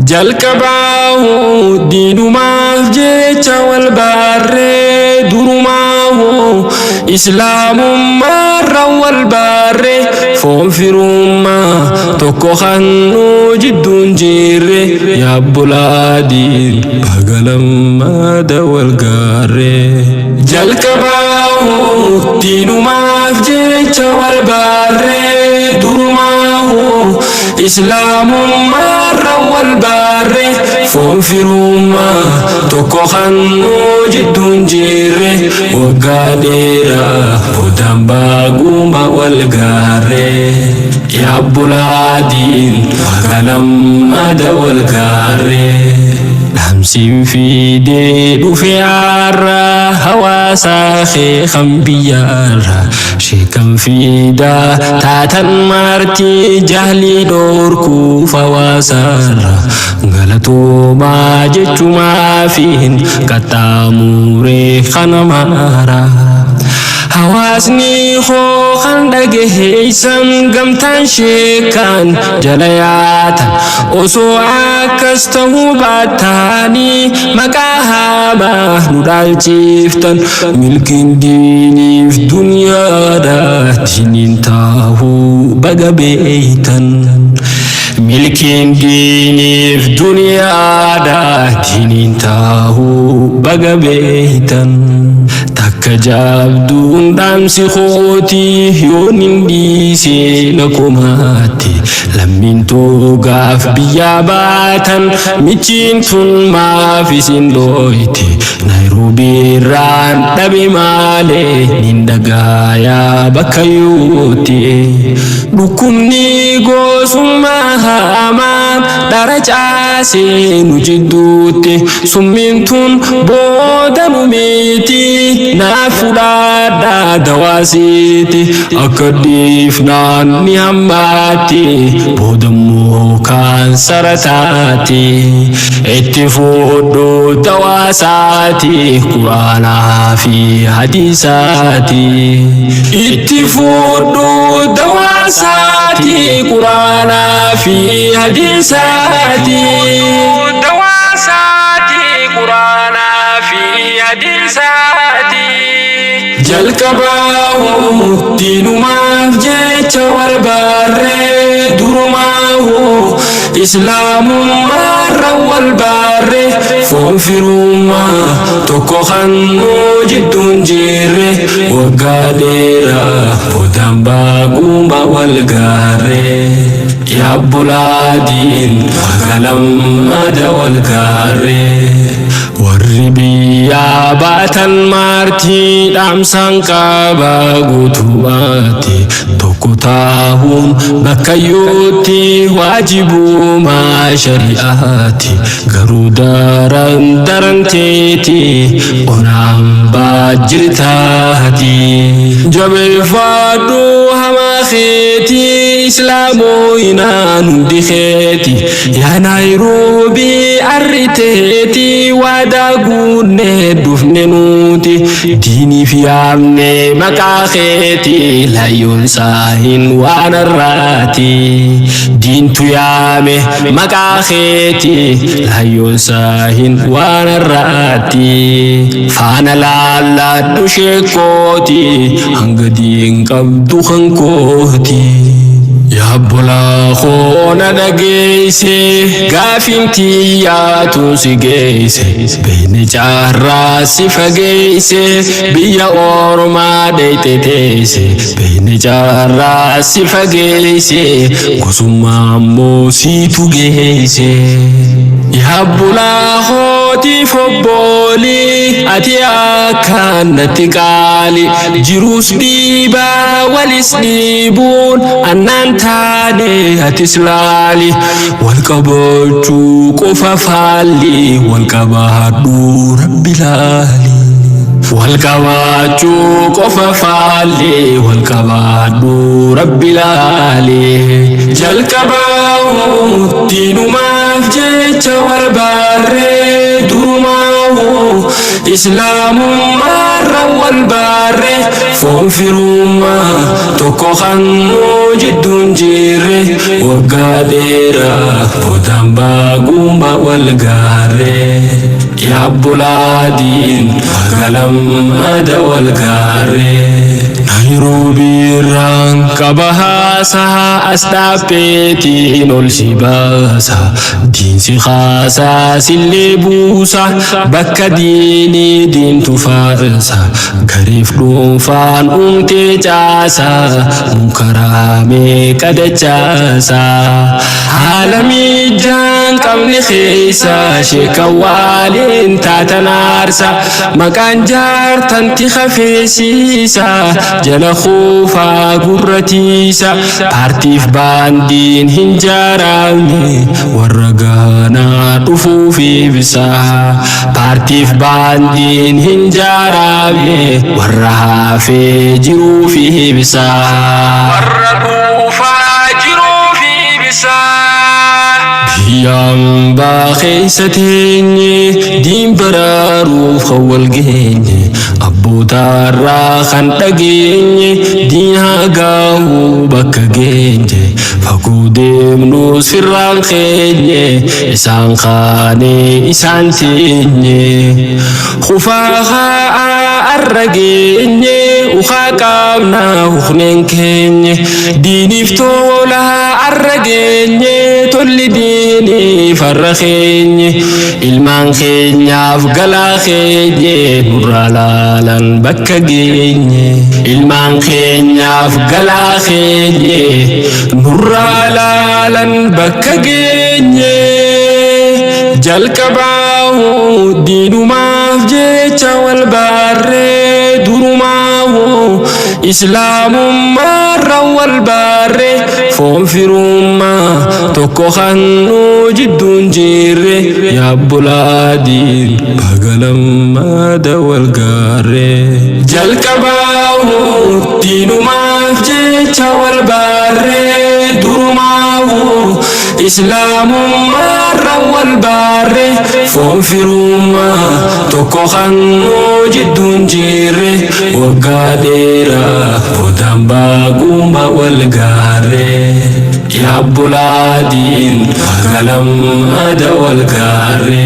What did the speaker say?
Jalqabaahu diinumaaf jecha wal baarree, durumaahu islaamummaarra wal baarree, foon firummaa tokko kannuu jidduun jirre. Yaabbulaadiin bagalammaada wal gaarree. Jalqabaahu diinumaaf jecha wal baarree, durumaahu islaamummaarra wal baarree, foon firummaa tokko kannuu jidduun jirre. Waggaa dheeraa boodaan baaguma wal gaarree. Yaabbulaadiin bagalammaada wal gaarree. Dhaamsiin fiidee dhufe har'a hawaasaa kee kan biyyaarra. Sheekan fiidaa taatan maartii jahlii dhoorkuuf hawaasaarra. Galatoomaa jechumaafin qaxxaamuree kana maara. Hawaasni koo kan dhagaheessan gamtaan sheekan jala yaatan, osoo akkas ta'uu baataanii maqaa hamaa nu dhaalchiftan. Milkiin diiniif duniyaadha, diiniin taahuu baga beeytan. Milkiin diiniif duniyaadha, diiniin taahuu baga beeytan. Takka jaabduun dhaamsi kooti yoon hin dhiisee na komaatti. Lammiin toogaaf biyyaa baatan michiin tun maaf isin dhooyti? Naayiroobii irraan dhabe maalee nin dhagaayaa bakka yuutti. Dhukkubni gosummaa hamaan dhara caasee nu jidduutti, summiin tun booda nu miti, naaf fudhadhaa dawaasiiti. Akka dhiifnaan ni hammaatti, boodammoo kaansara taati. Itti fuudhu dawaasaati, quraanaa fi hadiisaati. Itti fuudhu dawaasaati, quraanaa fi hadiisaati. Dawaasaati, quraanaa fi hadiisaati. Jalqabaahu diinumaaf jecha wal baarree, durumaahu islaamummaarra wal baarree, foon firummaa tokko kannuu jidduun jirre. Waggaa dheeraa boodaan baaguma wal gaarree. Yaabbulaadiin bagalammaada wal gaarree. Warri biyyaa baatan maartii dhaamsaan qaba guutummaatti. Tokko taahuun bakka yuutti waajibumaa shari'aati. Garuu daran daranteeti onaan baajjirtaati. Jabeeffadhu hamaa keeti, islaamooyinaan hundi keeti. Yaa Naayiroobii arriteeti, waadaa guunnee dhufne nuti. Diiniif yaamne maqaa keeti, layyoon saahin waan har'aati. Diintu yaame maqaa keeti, layyoon saahin waan har'aati. Faana laalladhu sheekooti, hanga diin qabdu kan kooti. Yaabbolaa koo na dhageesse, gaafiin tiyyaatu si geesse. Beekni caarraa si fageesse, biyya ormaa dheeyte teesse. Beekni caarraa si fageesse, gosummaa ammoo siitu geesse. Yaabbulaa kootiif obboolii ati akkaan natti qaali. Jiruus dhiibaa walis dhiibuun annaan taane atis laali. Wal qabachuu qofa faalli, wal qabaadhuu rabbi laali. Wal qabaachuu qofa faalli, wal qabaadhuu rabbi laali. Jalqabaahu diinumaaf jecha wal baarree, durumaahu Islaamummaarra wal baarre, foon firummaa tokko kannuu jidduun jirre, waggaa dheeraa boodaan baagummaa wal gaarre. Yaabbulaadiin galamada wal gaarre. Naayiroobiirraan qaba haasaa, as dhaabbeetiin ol si baasa. Diinsi haasaa sillee buusa, bakka diinii diintu faarsa. Gariif dhuunfaan uumtee caasa, munkaraamee qadachaasa. Haala miijaan qabne keessa sheeka waaliin taatan aarsa. Maqaan jaartanti hafeesiisa, jala kuufaa gurratiisa. Paartiif baandiin hin jaaramne, warra gaanaa dhufuuf ibsa. Paartiif baandiin hin jaaramne, warra hafee jiruuf ibsa. Warra dhuufaa jiruuf ibsa. Biyyaan baa keessa teenye, diin baraaruuf kan wal geenye, abbootaarraa kan dhageenye, diin haa gaahuu bakka geenye. Fagoo deemnu sirraan keenye, isaan kaanee isaan teenye. Kufaa haa arra geenye, ukaa qaabnaa hukneen keenye, diiniif tola arra geenye, tolli diiniif har'a keenye, ilmaan keenyaaf galaa keenye, nurraa laalan bakka geenye. Ilmaan keenyaaf galaa keenye, nurraa laalan bakka geenye. Jalqabaahu diinumaaf jecha wal baarree, durumaahu islaamummaarra wal baarre, foon firummaa tokko kannuu jidduun jirre, yaabbulaadiin bagalammaada wal gaarre. Jalqabaahu diinumaaf jecha wal baarree, durumaahu islaamummaarra wal baarre, foon firummaa tokko kannuu jidduun jirre, waggaa dheeraa boodaan baagummaa wal gaarre. Yaabbulaadiin bagalammaada wal gaarre.